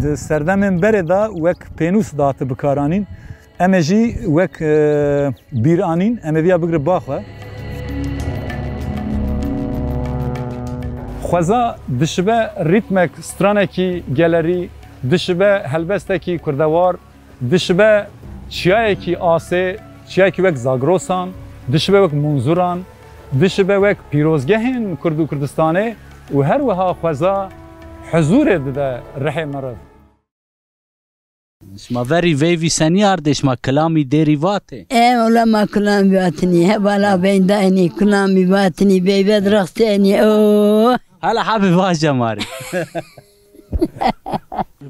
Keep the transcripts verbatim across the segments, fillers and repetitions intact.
Di serdemên berê de wek pênûs dihate bikaranîn. Em ê jî wek, e, bîranîn, em ê viya bigire ba xwe. Xweza dişibe rîtmek stranekî gelerî, dişibe helbestekî kurdewar, dişibe çiyayekî asê, çiyayekî wek Zagrosan, dişibe wek Munzuran, dişibe wek pîrozgehên Kurd û Kurdistanê û her wiha xweza huzûrê dide rihê meriv. Şima verî veyvî senî ardê, şima kilamî dêrî vatê? E, wela ma kilamî vatinî, hevala beyndaynî, kilamî vatinî, beyve dirextênî, o. Hala hebî vaje marî.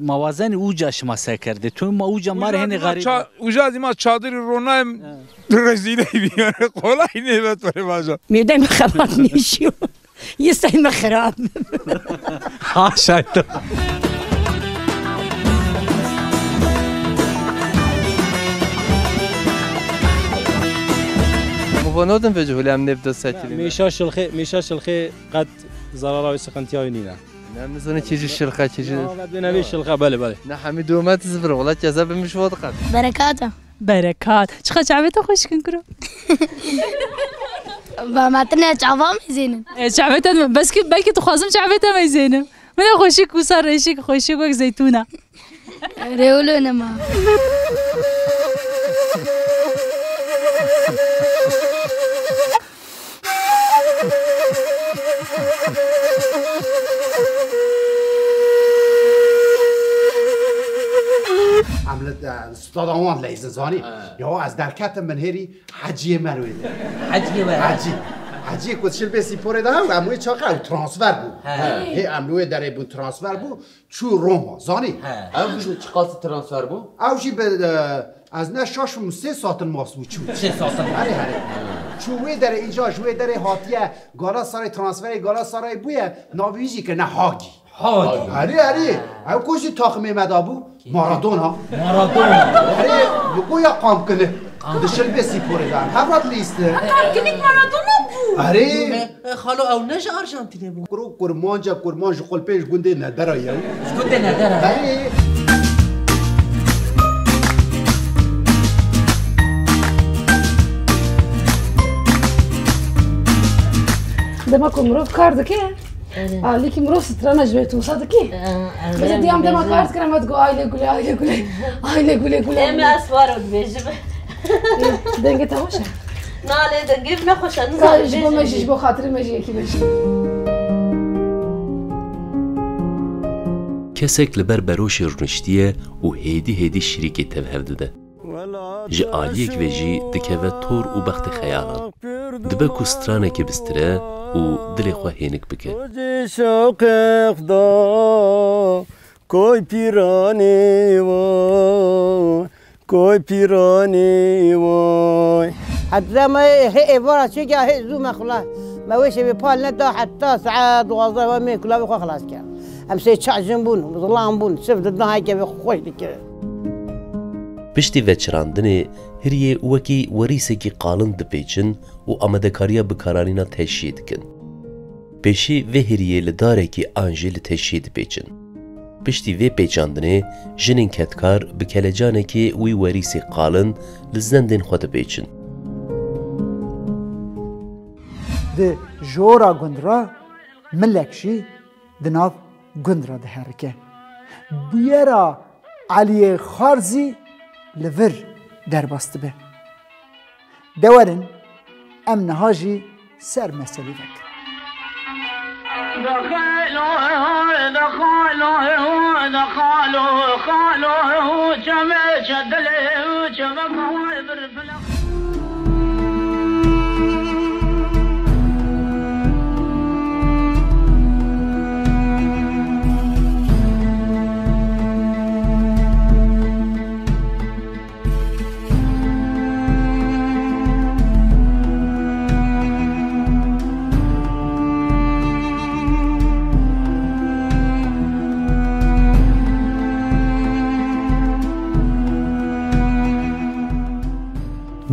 Ma wazenî uca şima sekerdê. Tu ma uca marî Uca henî zî ma xerîb. Ça-, uca zî ma çadirî ronayem. He. Rezîley bî yani. Kolay nêbet were vaja. Mêdey me xebat nêşiyo. Yisey me xirab. Ha, şayto. Muvonodin vecihulem nêv de sekirî. Mêşa şilxê, mêşa şilxê qet zarara wê, sıkıntıya wê nîne. Ne mizûnî çi jî şilxe, çi jî. Ya, qet bêne vê şilxe, belê, belê. Ne hemî dûmet zivir, wela keze bimiş vot qet. Berekata. Berekat. Çiqa çavê te xweşik in kuro? Ba me tine çava meyzênin. E, çavê te, bes ki belkî dixwazim çavê te meyzênim. Min ê xweşik wisa reşik, xweşik wek zeytûna. Rewlo nema. Em li, e, stada wan leyzin zanî. He. Ya ez derketim min hêrî Heciyê me li wê de. Heciyê we? Hecî. Hecî ku şil bê sîporê de hew, em wê çaqa ew transfer bû. He. Hê em li wê derê bûn transfer bû. Çû Roma, zanî? He. Ew çi, çiqas transfer bû? Ew jî bi, e, ez ne şaş bûm, sê satin mas bû çû. Sê satin? Herê, herê. Çû wê derê, îca ji wê derê hatiye Galatasarayê, transferê Galatasarayê bûye, navê wî jî kirine Hagi. Hagi. Herê, herê. Ew ku jî takimê me de bû? Maradona. Maradona. Herê, li ku ya qam kine. Qam. Di şil bê sîporê de. Hevat lîst. Qam kinik Maradona bû. Herê. E, e, xalo, ew ne ji Arjantînê bû? Kuro kurmanca, kurman ji Xulpê ji gundê Nedera ye. Ji gundê Nedera. Belê. Dema ku mirov kar dike, Erê. Alîkî mirov strana ji wê tûsa dikî. Ee, erê, Mesela diyam dema erê. Kar dikir, em digo aile gule, aile gule, aile gule, gule. Em ez waro dibêjim. Dengê te xweş e? Na, lê dengê min ne xweş e, nizam Ka ji bo me jî, ji bo xatirê me jî yekî be jî. Kesek li ber beroşê rûniştiye û hêdî hêdî şirîkê tev hev dide. Ji aliyek ve jî dikeve tor û bextê xeyalan. Dibe ku stranekê bistire û dilê xwe hênik bike. Koy pîranî wo, koy pîranî woy. Heta me hê êvara çêkî hê zû me xilas. Me wê şevê pal neda heta saet duwazdeh ve me kulavê xwe xilas kir. Em sê çac jin bûn, zilam bûn, sif didin heke vê xweş dikir. Piştî veçirandinê hiriyê wekî werîsekî qalin dipêçin û amadekariya bikaranîna teşiyê dikin. Pêşî vê hiriyê li darekî an jî li teşiyê dipêçin. Piştî vê pêçandinê jinên kedkar bi kelecanekê wî werîsê qalin li zendên xwe dipêçin. Di jora gund re milek jî di nav gund re diherike. Bûyera Eliyê Xar zî li vir derbas dibe. De werin, em niha jî ser meselî vekin.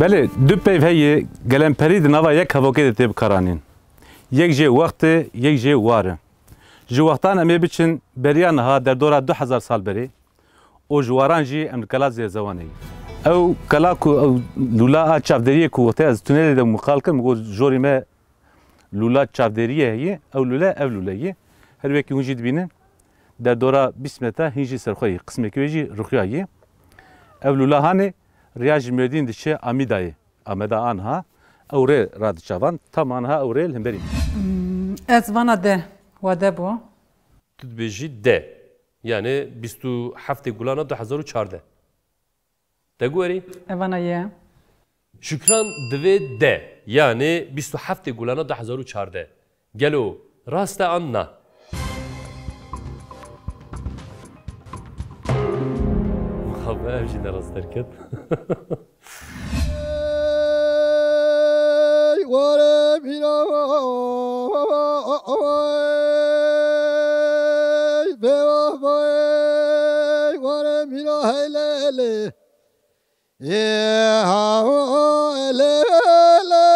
Belê, du peyv heye, gelemperî di nava yek hevokê de tê bikaranîn. Yek jê wext e, yek jê war e. Ji wextan em ê biçin beriya niha derdora du hezar sal berê û ji waran jî em li Kela Zêzewanê ye. Ew kela ku ew lûla a çavderiyê ku wextê ez tunelê de miqal kirim, got jorî me lûla çavderiyê heye, ew lûle, ev lûle ye. Her wekî hûn jî dibînin, derdora bîst metre hîn jî serxwe ye. Qismekî wê jî rixuya ye. Ev lûla hanê riya ji Mêrdîn diçe Amîdayê. Ameda anha ew rê radiçavan, tam anha ew rê li hemberî. Hmm, ez vana de, wa de bû. Tu dibêjî de. Yani bîst û heftê Gulana du hezar û çardeh. Te guherî? Evana ye. Şükran divê de, yani bîst û heftê Gulana du hezar û çardeh. Gelo rast e an na? Mixabe ev jî ne rast derket. Ey, ware mîna, ey, beva, ey, ware mîna, hey, le, le. Ê, ha, ho, ho, le, le,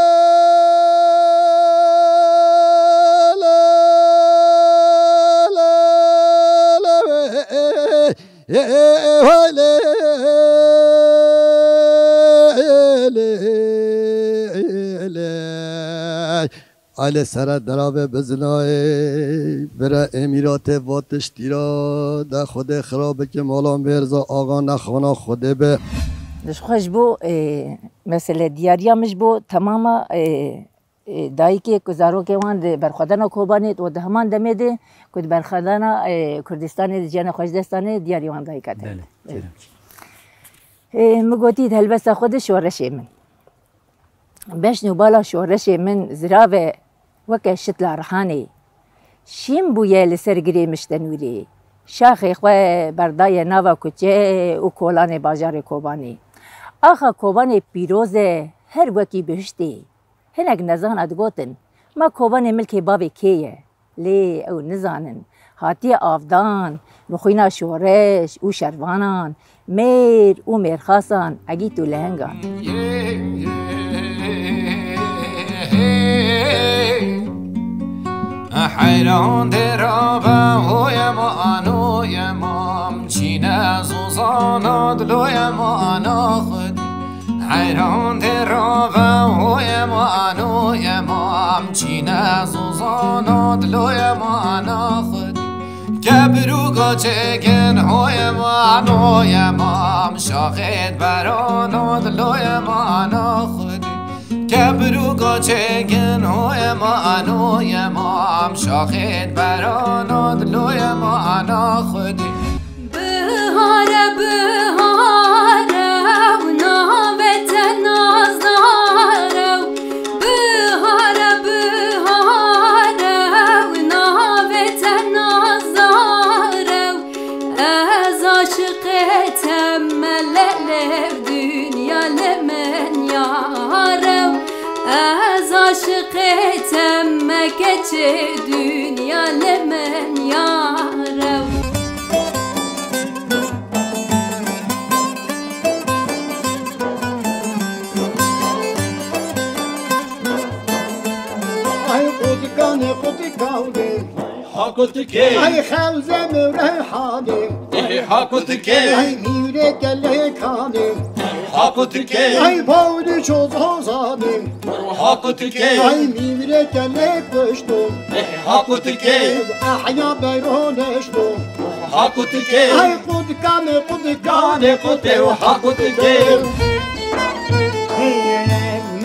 le, le, le, ê, ê, ê, ê, ho, le, ê, le, ê, le. Aile sere derave bizinayê, bira Emîratê va tiştî ra, de Xwedê xira bike mala mêrza axa nexwana Xwedê be. Ji xwe ji bo, e, mesele diyariya min ji bo temama, e, e, dayikê ku zarokê wan di berxwedana Kobanê û di heman demê de ku di berxwedana, e, Kurdistanê di jiyana xwe ji dest danê diyarî wan dayika te. Belê, belê. E, min gotî di helbesta xwe de şoreşê min. Beşn û bala şoreşê min zirave weke şitla Rihanê. Şîn bûye li ser girê miştenûrê. Şaxê xwe berdaye nava kuçe û kolanê bajarê Kobanê. Axa Kobanê pîroz e, her wekî bihiştê. Hinek nezana digotin, ma Kobanê milkê bavê kê ye? Lê ew nizanin. Hatiye avdan, bi xwîna şoreş û şervanan, mêr û mêrxasan, egît û lehengan. Heyran dê rabe hoye ma anoye mam çîne zozana diloye ma ana xwedî. Heyran dê rabe hoye ma anoye mam çîne zozana diloye ma ana xwedî. Kebir û gaçê gin hoye ma anoye mam şaxêt berana diloye ma ana xwedî. Kebir û gaçê gin hoye ma anoye mam şaxêt berana diloye ma ana xwedî. Bihare, bihare, navê te nazdare, bihare, bihare, navê te nazdare. Ez aşiqê te me, lê lê dinya li min yare. Ez aşiqê te me, keçê dinya li min yare. Ay qutkanê qutkanê. Hakutikê. Ay xewze mewrey halê. Ê hakutikê. Ay mîvre kelê kanê. Hakutikê. Ay bawri çozozanê. Hakutikê. Ay mîvre kelê kuşto. Ê hakutikê. Ahya beyro neşto. Hakutikê. Ay qutkanê qutkanê qutê û hakutikê.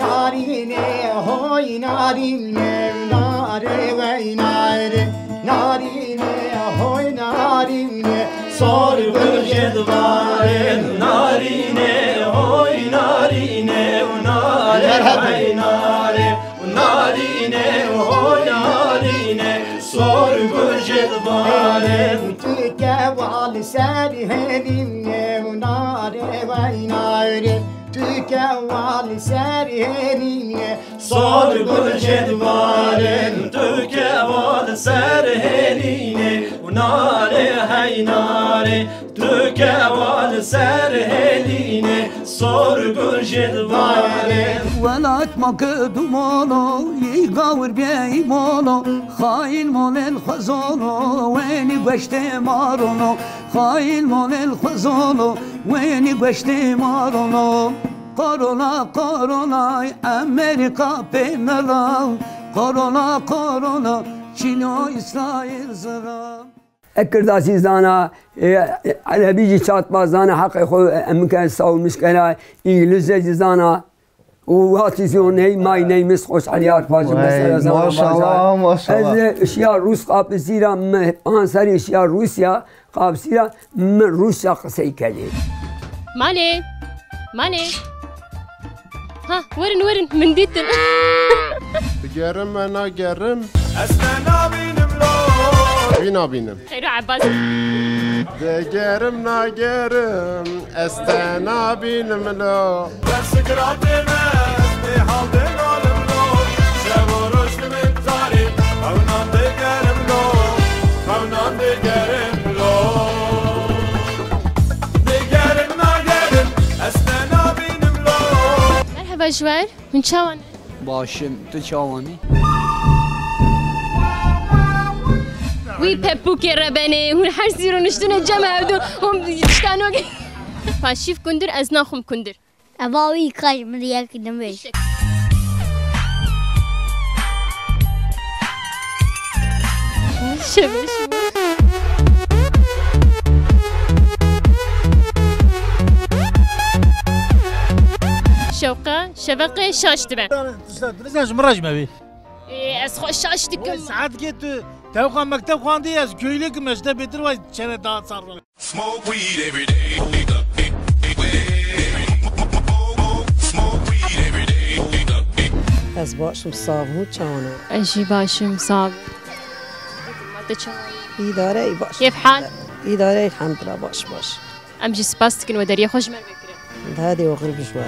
Narînê hoy narînê, narê wey narê. Narînê hoy narînê, sor gul jê dibarê. Narînê hoy narînê, narê wey narê. Narînê hoy narînê, sor gul jê dibarê. Tu kewa li ser hêlînê û narê wey narê. Tu kewa li ser hêlînê, sor gul jê dibarê. Tu kewa li ser hêlînê û narê hey narê. Tu kewa li ser hêlînê, Sorgun jê dibarê. Welat ma ke dumalo, yî gawir bê îmalo, xayin molên xwezolo, wenî gueştê marono, xayin molên xwezolo, wenî gueştê marono. Korona, korona, Amerîka pê mela, korona, korona, Çîno, Îsraîl zira. Ek Kird jî zana, e, e, Erebî jî çatma zana heqê xwe, e, em ke saw mişkera, Îngilizce jî zana. Û what is your name? My name is Xoşaliyar Pajim. Hey, mesela zana maşallah, bajar. Maşallah. Ez, e, şiya Rûs qapizîra me, panserî şiya Rûsya, qapizîra me Rûsya qisey kenê. Malê, malê. Ha, werin, werin, min dîtin. Digerim me nagerim. Ez te nabînim lo. Wî nabînim. Xeyro Ebbas. Digerim nagerim. Ez te nabînim lo. Ber sikratê me, ez bêhal dênalim lo. Şev û roj li min tarî, xewnan digerim lo. Xewnan digerim lo. Digerim nagerim, ez te nabînim lo. Merheba ji we. Hûn çawa ne? Baş im, tu çawa nî? Wî pepûkê rebenê, hûn her sî rûniştine cem hevdû, hûn tişta nokê. Paşîv kundir, ez naxwim kundir. Eva wî kaç min yek nimêj. Şebeş. Şewqa, şeveqê şaş dibe. Dilizan ji min re ji me bî. Ê, ez xwe şaş dikim. Saet ke tu tewxa mekteb xwandî, ez köylü kim, ez te bêtir vay çene daha sarı. Smoke weed every day. Smoke weed every day. Ez baş im, sax im, çawa ne? Ez jî baş im, sax im. Ma te çawa? Îdare, baş. Kêf hal? Îdare, elhamdulillah, baş, baş. Em jî spas dikin we deriyê xwe ji me re vekirin. Hadi oxir bi ji we re.